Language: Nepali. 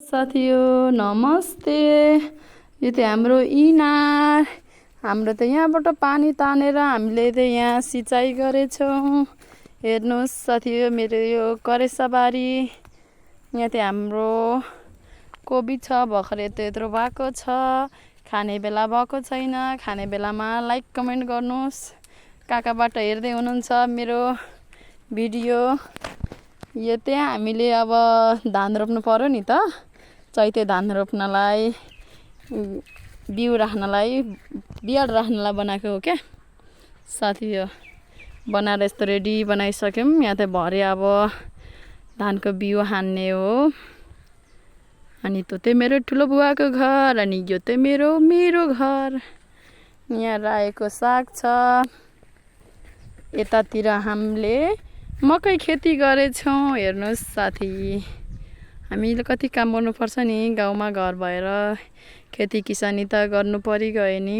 साथीयो नमस्ते। यो चाहिँ हाम्रो इनार। हाम्रो त यहाँबाट पानी तानेर हामीले त यहाँ सिँचाइ गरेछौँ। हेर्नुहोस् साथीयो, मेरो यो करेसाबारी। यहाँ चाहिँ हाम्रो कोबी छ, भर्खर यत्रो भएको छ। खाने बेला भएको छैन। खाने बेलामा लाइक कमेन्ट गर्नुहोस्। कहाँबाट हेर्दै हुनुहुन्छ मेरो भिडियो। यो चाहिँ हामीले अब धान रोप्नु पर्यो नि त। चैते धान रोप्नलाई बिउ राख्नलाई बियाड राख्नलाई बनाएको हो क्या साथीयो। बनाएर यस्तो रेडी बनाइसक्यौँ। यहाँ चाहिँ भरे अब धानको बिउ हान्ने हो। अनि त्यो चाहिँ मेरो ठुलो बुवाको घर, अनि यो चाहिँ मेरो घर। यहाँ रायोको साग छ। यतातिर हामीले मकै खेती गरेछौँ। हेर्नुहोस् साथी, हामीले कति काम गर्नुपर्छ नि गाउँमा घर भएर। खेती किसानी त गर्नु परिगयो नि।